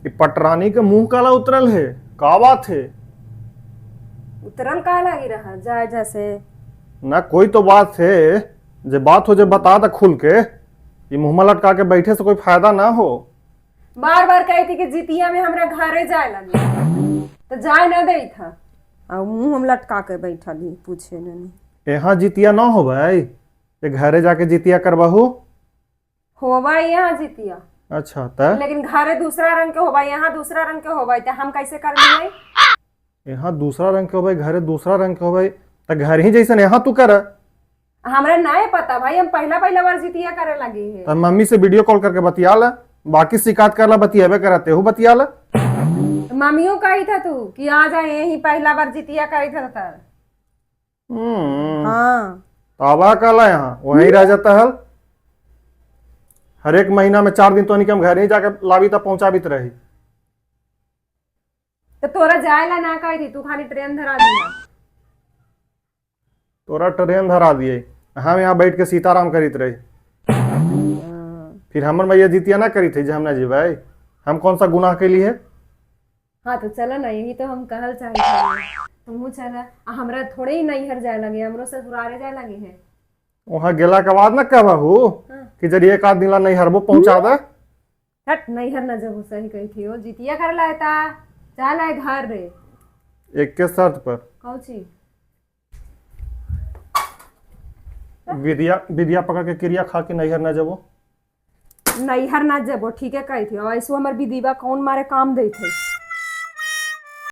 ई पटरानी के मुंह काला उतरल है, का बात है? उतरल का लागी रहा जाए जैसे। ना कोई तो बात है, जे बात हो जे बता दे खुल के। ये मुंह में लटका के बैठे से कोई फायदा ना हो। बार बार कही थी कि जितिया में हमरा घरे जाए लगी तो जाए ना दे था, आ मुंह हम लटका के बैठल ही पूछे नहीं। यहाँ जितिया ना हो भाई, ये घरे जाके जितिया करबहू। होवा यहाँ जितिया। अच्छा त लेकिन घरे दूसरा रंग के होवा, यहाँ दूसरा रंग के होवा, तो हम कैसे कर लिए? यहाँ दूसरा रंग के होबै, घरे दूसरा रंग के होबै, त घर ही जैसन यहाँ तू कर। हमरा नहीं पता भाई, हम पहला पहला बार जितिया करे लगी है। त मम्मी से वीडियो कॉल करके बतिया ला, बाकी शिकायत करला बतियाबे करते हूँ, बतिया ला। मम्मियों कही था तू कि आ जाए, यही पहला बार जितिया करी था तर। हाँ। ताबा काला यहाँ वहीं रह जाता है। हर एक महीना में 4 दिन तो हम घर ही जाके लावी तब पहुंचाबित रही। तो तोरा जाए ला ना कही थी, तू खाली ट्रेन धरा दिया। तोरा ट्रेन धरा दिए, हम यहाँ बैठ के सीताराम करीत रही। फिर हमर मैया जितिया ना करी थी जे हम ना जीबै, हम कौन सा गुनाह के लिए? हाँ तो चला ना, यही तो हम कहल चाहे थे, तुमहू चला। आ हमरा थोड़े ही नैहर जाए लगे, हमरो ससुरारे जाए लगे है। वहाँ गेला के बाद ना कहबहू कि जरी एक आध दिन ला नैहरबो पहुंचा दे। हट, नैहर न जब सही कही थी, वो जितिया कर लाए ता चल आए घर रे। एक के शर्त पर। कौची? विद्या विद्या पकड़ के क्रिया खा के नैहर ना जबो। नैहर ना जबो, ठीक है कही थी। और ऐसो हमर विधिवा कौन मारे काम दे थे।